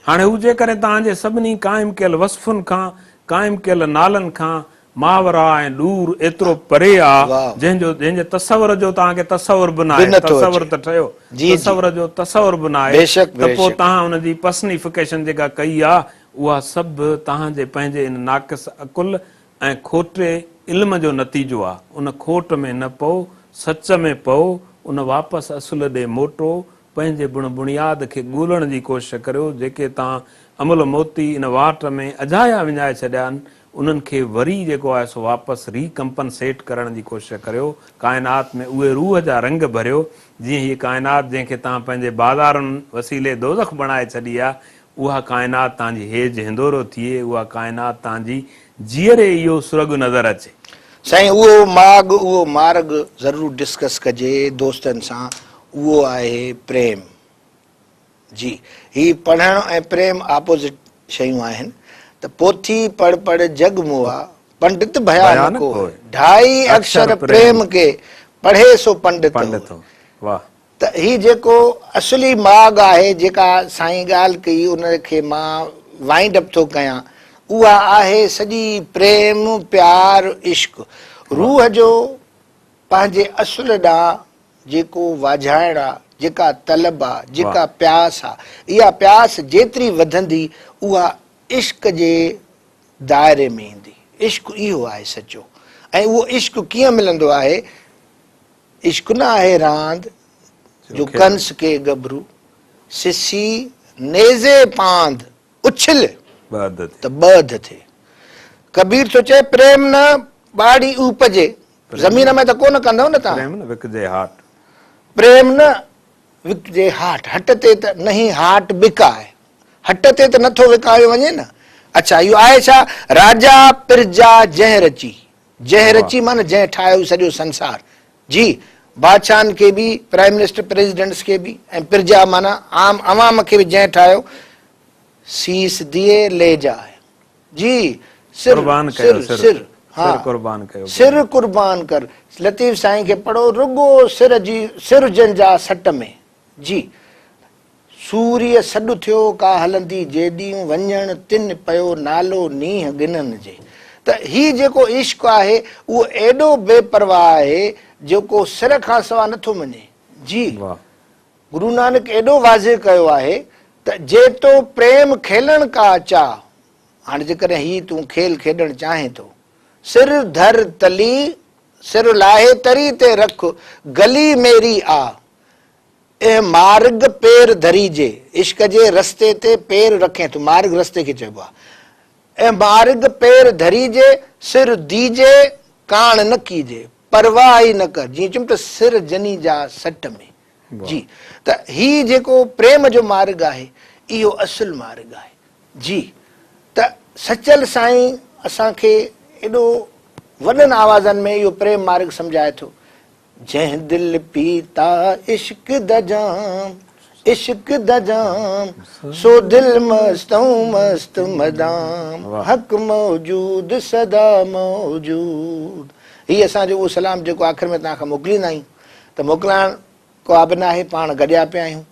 S2: هاڻي هو جيڪڏهن توهان جي سڀني قائم ڪيل وصفن کان، قائم ڪيل نالن کان ماورا ۽ ڏور ايترو پري آ، جنهن جو جنهن جي تصور جو توهان کي تصور به ناهي، تصور ته ٺهيو، تصور جو تصور به ناهي ته پوء توهان ان جي پرسنيفڪيشن جيڪا ڪئي آ، اها سڀ توهان جي پنهنجي ان ناقص عقل ۽ کوٽي علم جو نتيجو آ. ان کوٽ ۾ نه پئو، سچ ۾ پئو، ان واپس اصل ڏي موٽو، پنهنجي بڻ بڻياد کي ڳولڻ جي ڪوشش ڪريو، جيڪي توهان املهه موتي ان واٽ ۾ اجايا وڃائي ڇڏيا آهن، انهن کي وري جيڪو آهي سو واپس ري ڪمپنسيٽ ڪرڻ جي ڪوشش ڪريو، ڪائنات ۾ اهي روح جا رنگ ڀريو، جيئن هيء ڪائنات جنهن کي توهان پنهنجي بازارن وسيلي دوزخ بڻائي ڇڏي آ، اها ڪائنات توهان جي هيج هندورو ٿئي، اها ڪائنات توهان جي جيئري اهو سرڳ نظر اچي.
S1: سائين اهو ماڳ اهو مارڳ ضرور ڊسڪس ڪجي دوستن سان اهو آهي پريم جي هي پڙهڻ ۽ پريم آپوزٽ شيون آهن ته پوٿي پڙ پڙ جڳ موئا پنڊت ڀيا نه ڪوئي ڍائي اڪشر پريم ڪي پڙهي سو پنڊت هوئي. ته هي جيڪو اصلي ماڳ آهي جيڪا سائين ڳالهه ڪئي ان کي مان وائنڊ اپ ٿو ڪيان اها آهي سڄي پريم پيار عشق روح جو پنهنجي اصل ڏانهن جيڪو واجهائڻ آ جيڪا طلب آ جيڪا پياس آ اها پياس جيتري وڌندي اها عشق جي دائري ۾ ايندي عشق اهو آهي سچو ۽ اهو عشق ڪيئن ملندو آهي عشق نه آهي راند جو ڪنس ڪي ڳڀرو، سسي نيزي پاند اڇل ته ٻه اڌ ٿئي. ڪبير ٿو چئي پريم نه ٻاڙي اوپجي، زمين ۾ ته ڪونه ڪندؤ نه توهان.
S2: پريم نه وڪجي هاٽ.
S1: پريم نه وڪجي هاٽ، هٽ تي ته نهين هاٽ بڪاء، هٽ تي ته نٿو وڪايو وڃي نه. اڇا اهو آهي ڇا؟ راجا پرجا جنهن رچي، جنهن رچي معنيٰ جنهن ٺاهيو سڄو سنسار جي بادشاهن کي به پرائم منسٽر پريزيڊنٽس کي به ۽ پرجا معنيٰ عام عوام کي به جنهن ٺاهيو سيس ديئي لي جاء جي سر
S2: قربان ڪيو
S1: سر سر
S2: ها قربان ڪيو
S1: سر قربان ڪر لطيف سائين کي پڙهو رڳو سر جي سر جن جا سٽ ۾ جي سوريء سڏ ٿيو ڪا هلندي جيڏيون وڃڻ تن پيو نالو نينهن ڳنهن جي ته هي جيڪو عشق آهي اهو ايڏو بي پرواهه آهي جيڪو سر کان سوا نٿو مڃي جي گرو نانڪ ايڏو واضح ڪيو آهي ته جي تو پريم کيلڻ ڪا چاهه هاڻي جيڪڏهن هي تون کيل کيڏڻ چاهين ٿو سر ڌر تلي سر لاهي تري تي رک گلي ميري آ اهه مارڳ پير ڌريجي، عشق جي رستي تي پير رکين ٿو، مارڳ رستي کي چئبو آهي. اهه مارڳ پير ڌريجي، سر ديجي، ڪاڻ نه ڪيجي، پرواهه ئي نه ڪر، جيئن چيم ته سر جني جا سٽ ۾. جي ته هي جيڪو پريم جو مارڳ آهي، اهو اصل مارڳ آهي. جي ته سچل سائين اسان کي ايڏو وڏن آوازن ۾ اهو پريم مارڳ سمجهائي ٿو. جنهن دل پيتا عشق دا جام عشق دا جام سو دل مست ۽ مست مدام حق موجود سدا موجود. هي اسان جو اهو سلام جيڪو آخر ۾ توهان کان موڪليندا آهيون ته موڪلائڻ. ڪا به ناهي پاڻ گڏيا پيا آهيون.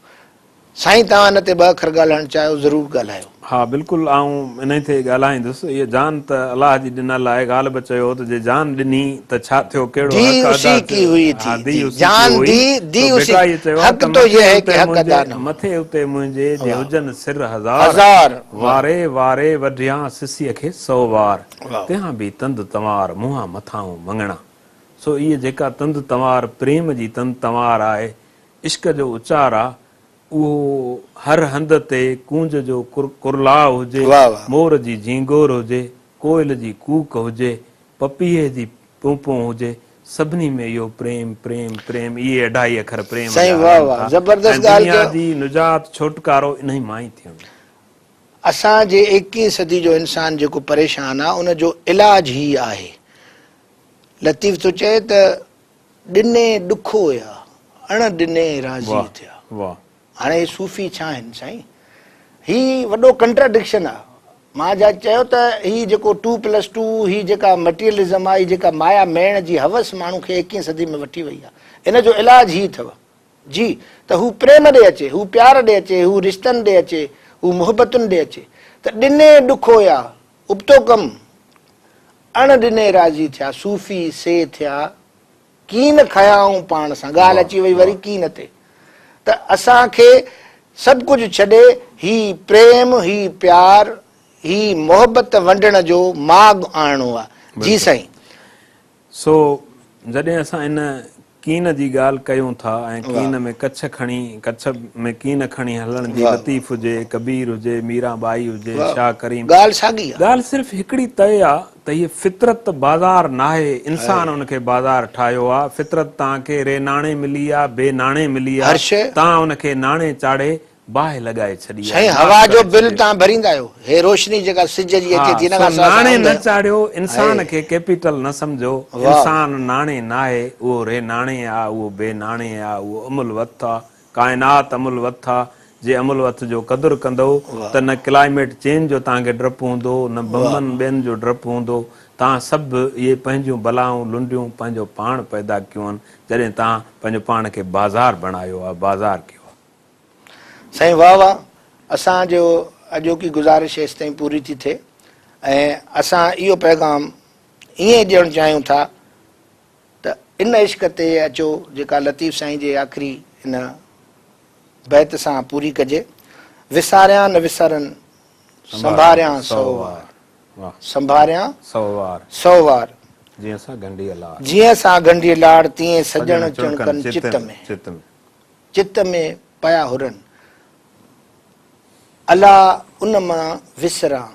S1: سائين توهان ان تي ٻه اکر ڳالهائڻ چاهيو ضرور ڳالهايو.
S2: ها بلڪل آئون انهي تي ڳالهائيندس. هيء جان ته الله جي ڏنل آهي. غالب چيو ته جي جان ڏني ته ڇا ٿيو ڪهڙو
S1: the
S2: حق ادا
S1: اسي ڪي
S2: ٿيو.
S1: هئي
S2: ها
S1: ٿي
S2: the
S1: the
S2: اسي ڪي
S1: جان
S2: هئي.
S1: The the
S2: سو
S1: اسي
S2: ڀٽائيء چيو آهي
S1: حق
S2: ته
S1: تو
S2: مٿي
S1: يه هي
S2: اتي
S1: ڪي حق ادا
S2: منهنجي
S1: نه هئا.
S2: مٿي اتي منهنجي جي
S1: واه
S2: هجن سر هزار
S1: هزار واه
S2: واري واري وڍيان سسيء کي سو وار
S1: واه.
S2: تنهان به تند تنوار منهان مٿانهون مڱڻا. سو هيء جيڪا تند تنوار پريم جي تند تنوار آهي عشق جو اچار آ، اهو هر هنڌ تي ڪونج جو ڪرلاء هجي،
S1: واه واه.
S2: مور جي جهينگور هجي، ڪوئل جي ڪوڪ هجي، پپيهي جي پون پون هجي، سڀني ۾ اهو پريم، پريم، پريم، اهي اڍائي اکر پريم جا
S1: سائين واه
S2: هلن
S1: واه
S2: ٿا
S1: زبردست
S2: ۽
S1: ڳالهه
S2: دنيا
S1: ڪيو.
S2: جي نجات ڇوٽڪارو انهي مان ئي ٿيڻو.
S1: اسان جي ايڪيهين صدي جو انسان جيڪو پريشان آ ان جو علاج هي آهي. لطيف ٿو چئي ته ڏني ڏکويا، اڻ ڏني راضي ٿيا. هاڻي هي صوفي ڇا آهن سائين؟ هي وڏو ڪنٽراڊڪشن آ. مان جا چيو ته هي جيڪو ٽو پلس ٽو هي جيڪا مٽيريلزم آ، هي جيڪا مايا ميڻ جي هوس ماڻهو کي ايڪيهين صدي ۾ وٺي وئي آ، ان جو علاج هي اٿو جي ته هو پريم ڏي اچي، هو پيار ڏي اچي، هو رشتن ڏي اچي، هو محبتن ڏي اچي ته ڏني ڏکويا، ابتو ڪم، اڻ ڏني راضي ٿيا، صوفي سي ٿيا، ڪين کنيائون پاڻ سان، ڳالهه اچي وئي وري ڪين تي، ته اسان کي سڀ ڪجهه ڇڏي هي پريم، هي پيار، هي محبت ونڊڻ جو ماڳ آڻڻو آ. جي سائين.
S2: سو جڏهن اسان ان ڪين جي ڳالهه ڪيون ٿا ۽ ڪين ۾ ڪڇ کڻي ڪڇ ۾ ڪين کڻي هلڻ جي لطيف هجي، ڪبير هجي، ميران ٻائي هجي، شاهه ڪريم.
S1: ڳالهه ساڳي آ.
S2: ڳالهه صرف هڪڙي طئي آ ته هيء فطرت بازار ناهي، انسان ان کي بازار ٺاهيو آ. فطرت توهان کي ري ناڻي ملي آ، بي ناڻي ملي آ، توهان ان کي ناڻي چاڙهي باهه لڳائي ڇڏي آهي،
S1: سائين
S2: ناس
S1: هوا جو
S2: ڪري
S1: بل
S2: ڇڏيو.
S1: توهان ڀريندا آهيو، هي روشني جيڪا سج جي
S2: ها
S1: اچي ٿي ان
S2: سو
S1: کان سواء اسان
S2: ناڻي نه
S1: اوندهه
S2: چاڙهيو، انسان
S1: آهي.
S2: کي ڪيپيٽل نه سمجهو،
S1: واهه.
S2: انسان ناڻي ناهي، اهو ري ناڻي آ، اهو بي ناڻي آ، اهو امل وٿ آ، ڪائنات امل وٿ آ، جي امل وٿ جو قدر ڪندؤ
S1: واهه.
S2: ته نه ڪلائميٽ چينج جو توهان کي ڊپ هوندو، نه
S1: واهه.
S2: بمن ٻين جو ڊپ هوندو، توهان سڀ اهي پنهنجون بلائون لنڊيون پنهنجو پاڻ پيدا ڪيون آهن، جڏهن توهان پنهنجو پاڻ کي بازار بڻايو آ، بازار ڪيو آ.
S1: سائين واه واه اسان جو اڄوڪي گذارش هيستائين پوري ٿي ٿئي ۽ اسان اهو پيغام ائين ڏيڻ چاهيون ٿا ته ان عشق تي اچو جيڪا لطيف سائين جي آخري ان بيت سان پوري ڪجي وساريان نه وسرن سنڀاريان سو وار سنڀاريان سو وار
S2: جيئن سا گهنڊيء لاڙ
S1: جيئن سا گهنڊيء لاڙ تيئن سڄڻ چڻڪن چت ۾. چت ۾ پيا هرن، الا ان مان وسران.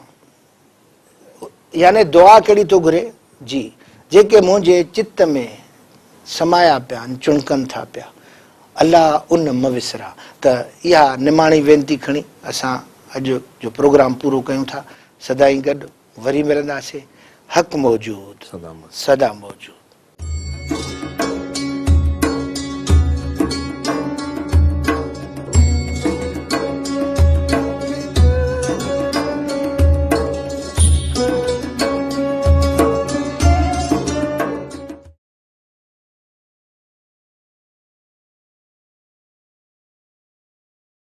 S1: يعني دعا ڪهڙي ٿو گهري؟ جي جيڪي منهنجي چت ۾ سمايا پيا آهن، چڻڪن ٿا پيا، الا ان م وسران. ته اها نماڻي وينتي کڻي اسان اڄ جو پروگرام پورو ڪيون ٿا. سدائين گڏ وري ملنداسين. حق موجود، سدا موجود.